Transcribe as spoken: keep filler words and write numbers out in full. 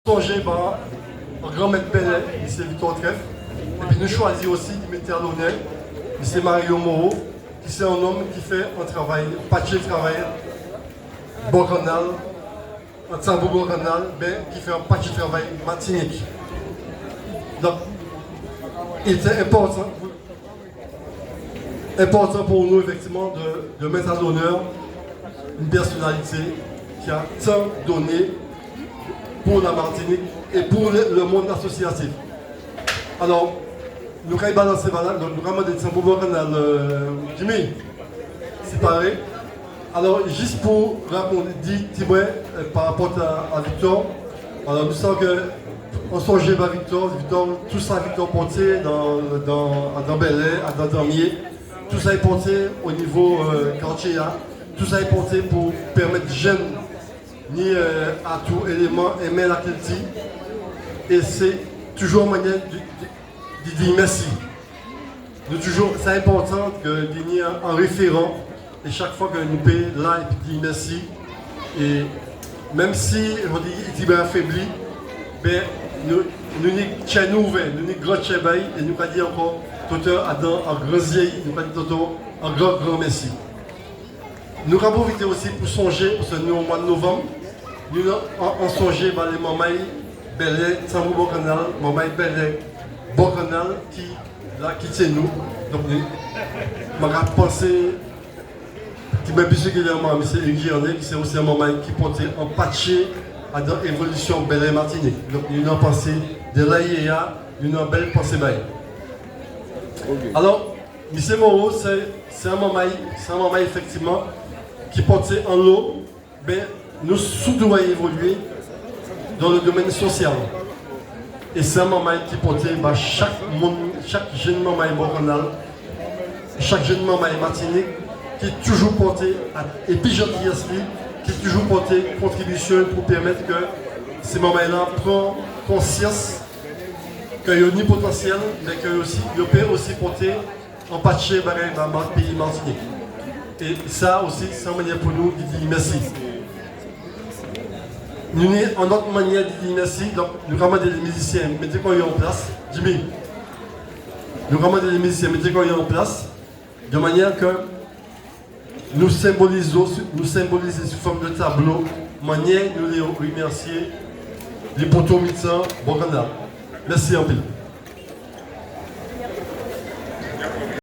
Sonjé ba an gran met bèlè, misié Victor Trèf. Épi nou chwazi osi di mété a lonè misié Mario Moreau, ki sé an nonm ki fè an travay, patjé travay bò kannal, an tanbou bò kannal, mé ki fè an patjé travay Matinik. Donk, il était important, important pour nous, effectivement, de, de mettre à l'honneur une personnalité qui a tant donné pour la Martinique et pour le, le monde associatif. Alò, nou kay balansé, voilà, donk nou ka mandé tanbou bò kannal, euh, Jimmy, si paré. Alò, jis pou rakonté, di, di mwen, euh, pa rapò a, a Victor, alò, nou sav ke, an sonjé ba Victor, Victor, tout sa Victor pòté dan, dan, dan bèlè, dan danmié, tout sa i pòté o nivo, euh, katié-a, tout sa i pòté pou pèmet jenn ni, euh, atou, éléman, enmen lakilti. É sé toujou an manniè di, di, di, di mèsi. Nou toujou, sé enpòtan ke di ni an, an référan, é chak fwa ke nou pé la épi di mèsi, é menm si, jòdi, i tibwen afébli, ben, nou, nou ni tjè nou ouvè, nou ni gran tjè ba'y, é nou ka di ankò, tonton, adan an gran zié'y, nou ka di tonton an gran, gran mèsi. Nou ka pwofité osi pou sonjé, paske nou an mwa novanm, nou an, an, an sonjé ba lé manmay bèlè tanbou bò kannal, manmay bèlè bò kannal ki la, ki tjè nou. Donk, nou, man ka pansé, ki mwen pli sèkilèman, misié Hugues Erné, ki sé osi an manmay ki pòté an patjé adan évolision bèlè Matinik. Donk, nou an pansé dè la i yé a, nou an bel pansé ba'y. Alò, Misié Moreau, sé, sé an manmay, sé an manmay, éfektivman, ki pòté anlo, ben, nou sitou évolié dan le domèn sosial. É sé an manmay ki pòté ba chak moun, chak jenn manmay bò kannal, chak jenn manmay Matinik, ki toujou pòté, a, épi jantiyès li, ki toujou pòté kontribision'y pou pèmet ke sé manmay-la pran konsians ke yo ni potansiel, mé ke yo osi, yo pé osi pòté an patjé bagay ba, ba péyi Matinik. É sa osi, sé an manniè pou nou di, di mèsi. Nou ni an lot manniè di, di mèsi, donk nou ka mandé lé mizisien mété kò yo an plas. Jimmy, nou ka mandé lé mizisien mété kò yo an plas, di manniè ke nou senbolizé, nou senbolizé sou fòm dè tablo, manniè nou lé rimèsié lé poto mitan bò kannal. Mèsi anpil.